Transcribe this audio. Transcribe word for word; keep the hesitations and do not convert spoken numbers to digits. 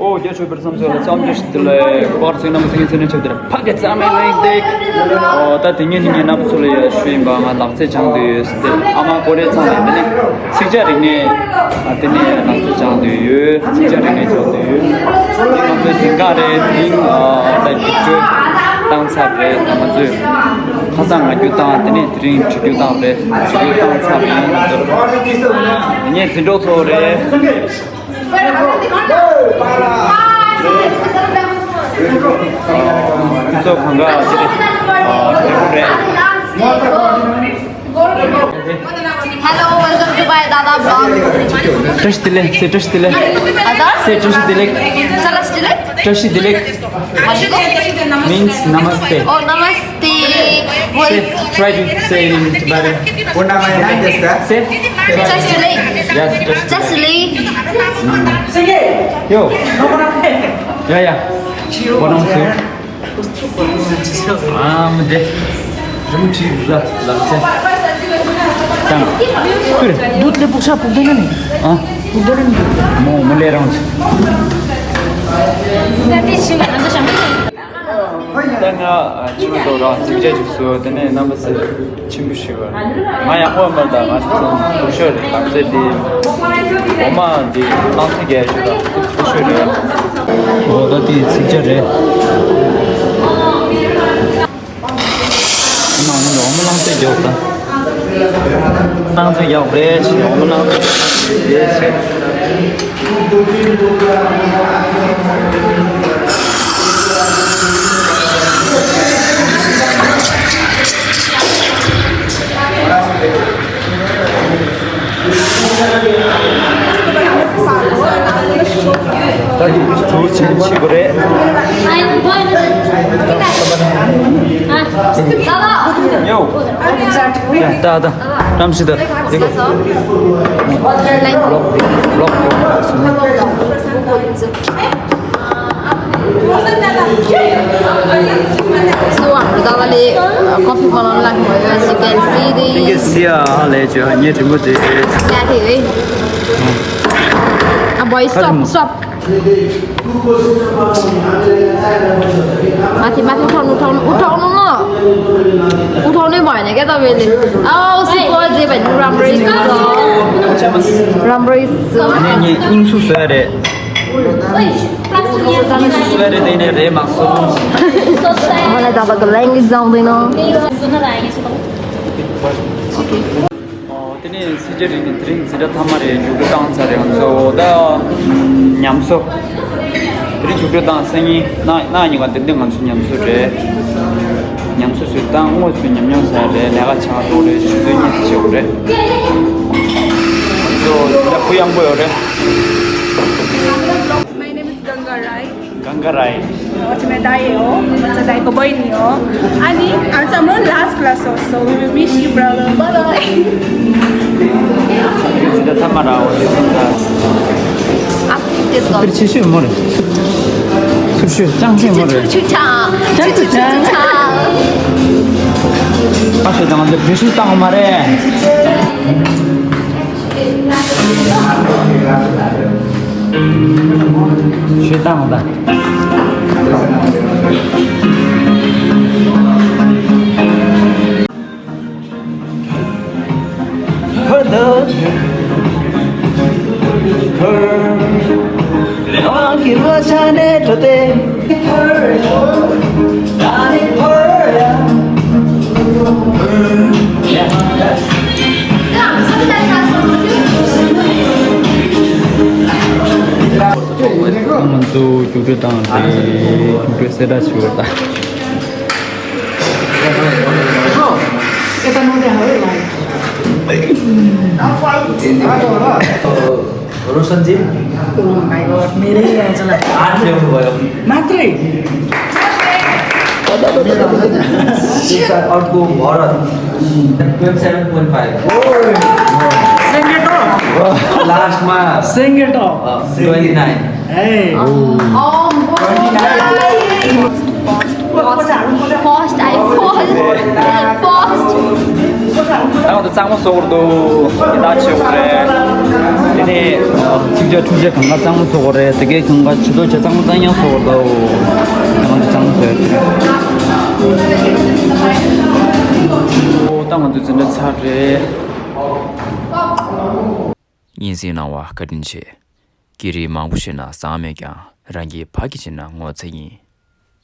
ཨོ་རྒྱ་ཆོས་པར་བསམ་ཚོད་ལ་འཚམས་འདྲི་ཞུ་དུས་ལ་གོ་བར་ཚོད་རྣམ་པ་ཚོ་ངའི་ཚོད་ནས་ཆབ་དེར་ཕ་གི་ཚ་མེད་རིང་འདེགས། ཨོ་ད་དེ་ངས་ནི་ངའི་རྣམ་པ་ཚོ་ལ་ཡ་ཞུ་ཡིན་པ། ང་ལག་རྩལ་སྦྱང་དུས་ཡོད་ཟེར་ཏེ་ཨ་མ་ཀོ་རེ་ཚང་ལ་དེ་ནས་ཚིག་ཇ་རིག་གནས་ཨ་དེ་ནས་ལག་རྩལ་སྦྱང་དུས་ཡོད། ཚིག་ཇ་རིག་གནས་སྦྱང་དུས་ཡོད། དེ་ང་ཚོའི་ཟིན་ག་རེད། དེ་རིང་ཨ་ད་རྒྱུགས་སྤྲོད་བཏང་ཚར་རེད། ད་ང་ཚོས་ཁ་སང་ང་རྒྱུགས་བཏང་། དེ་ནས་དེ་རིང་ཆུ་རྒྱུགས་བཏང་རེད། ཆུ་རྒྱུགས་བཏང་ཚར་རེད། ང་ཚོ་ངས་འཛིན་གྲོགས་ཚོ་རེད། ཚོ་གང་ག་ཅི་རེད། རེད། Hello, welcome to my Dada vlog. བཀྲ་ཤིས་བདེ་ལེགས། སེ་བཀྲ་ཤིས་བདེ་ལེགས། ཨ་ད། སེ་བཀྲ་ཤིས་བདེ་ལེགས། བཀྲ་ཤིས་བདེ་ལེགས། བཀྲ་ཤིས་བདེ་ལེགས། Means namaste. Oh, namaste. Say, try to say in Tibetan. Say. Just like. Yes, just like. Just like. Yo. Yeah, yeah. What am I saying? ཨ་མི་དེ། རིམ་གྲིས་ར་ལག་རྩལ། དང་། སུ་རེད། འདུག་ལེ་པུག་ཤ་པུག་དེ་ན་ནི། ཨ། པུག་དེ་ན་ནི། མོ་མོ་ལེ་རང་། ད་ང་ཆུང་དུ་རང་ཚིག་ཇ་ཅིག་བཟོས། དེ་ནས་རྣམ་པ་ཚོ་ཆེན་པོ་ཞིག་བ། ང་ཡག་པོ་མ་རེད། ང་ཚོ་སྡུག་ཤོས་རེད། ལག་རྩལ་འདི་འོ་མ་འདི་བཏང་ཚིག་རྒྱག་ཤོས་ར་སྡུག་ཤོས་རེད། འོ་ད་དེ་ཚིག་ཇ་རེད། ང་ནི་འོ་མ་བཏང་ཚིག་རྒྱག་ད། བཏང་ཚིག་རྒྱག་རེད་ཆེ། འོ་མ་བཏང་ཚིག་རྒྱག་རེད་ཆེ། ད་འདི་ཚུར་ཕྱིན་ཕྱིན་དགོས་རེད། ཡོ། ད་ད་ད་རམ་ཤི་ད་འདི་གོ། ལོག་ལོག་ལོག་སོང་། So, I'm gonna coffee for long, like, as you can see, the. You can see, uh, like, uh, yeah, yeah, yeah. Ah, boy, stop, stop. Mati, mati, uthau, uthau, uthau, no, no. Uthau ne boy ne, kya ta bele. Oh, super, je ben, ram race. Ram race. Ne, ne, insu sare. Sweater དེ་ནས་རེད་མ་སོང་། ང་ལ་ད་ལྟ་གི་ལན་གི་བཟང་དེ་ནོ། དེ་ནས་སྲིད་རྒྱལ་རིང་ནས་དེ་རིང་འཛིན་གྲྭ་མཐའ་མ་རེད། རྒྱུགས་སྤྲོད་བཏང་ཚར་རེད། ང་ཚོ་ད་ཉམས་གསོ། དེ་རིང་རྒྱུགས་སྤྲོད་བཏང་སང་ཉིན་གནངས་གནངས་ཉིན་ག་དེ་འདྲ་ང་ཚོ་ཉམས་གསོ་རེད། ཉམས་གསོ་ཟོས་བཏང་དངོས་སུ་ཉམས་མྱོང་ཟ་རེད། ལས་ཀ་ཆགས་འགྲོ་རེད། ཆུ་ཚོད་གཉིས་ཙམ་བྱེད་དགོས་རེད། ང་ཚོ་འཛིན་གྲྭ་གུ་ཡངས་པོ་ཡོད་རེད། My name is Ganga Rai. Ganga Rai. What's my Dai? Oh, what's a Dai? Boy ni oh. Ani, I'm some last class also. We will miss you, brother. Bye bye. It's the Tamara or the Tamara. Up this go. Pretty sure more. Sure, sure. Chang chang more. Chu chu cha. Chu chu cha. Pasha dang the British tang mare. ཞེ་སྡང་དང་། ང་ཚོ་རྒྱུགས་སྤྲོད་བཏང་སྟེ་རྒྱུགས་སྤྲོད་གསལ་བསྒྲགས་ཞུ་བར་ད། Roshan ji. Oh my God, मेरे ही है, चला। आठ लेभल भयो। मात्रै। अर्को Bharat, twenty seven point five. सेङ्गेटो। लास्टमा सेङ्गेटो। Twenty nine. Hey. Oh, first, I fall. First. ད་ང་ཚོ་གཙང་མ་བཟོ་དགོས་འདུག་དེ་དག་བྱེད་དགོས་རེད། དེ་ནས་ཚིག་ཇ་འཁྲུ་ཇ་གང་ག་གཙང་མ་བཟོ་དགོས་རེད། དེ་གའི་གང་ག་ཇུས་གཏོགས་བྱས་གཙང་མ་གཙང་རྐྱང་བཟོ་དགོས་འདུག་ད་ང་ཚོ་གཙང་མ་བཟོ་ཡ་དེ་རེད། ད་ང་ཚོ་འཛིན་གྲྭ་ཚར་རེད། སྙན་སེང་གནང་བ་བཀའ་དྲིན་ཆེ། སྐད་རིགས་མང་པོ་ཤེས་ན་བཟང་མེད་ཀྱང་རང་གི་ཕ་གི་བྱས་ན་ངོ་ཚ་ཡིན།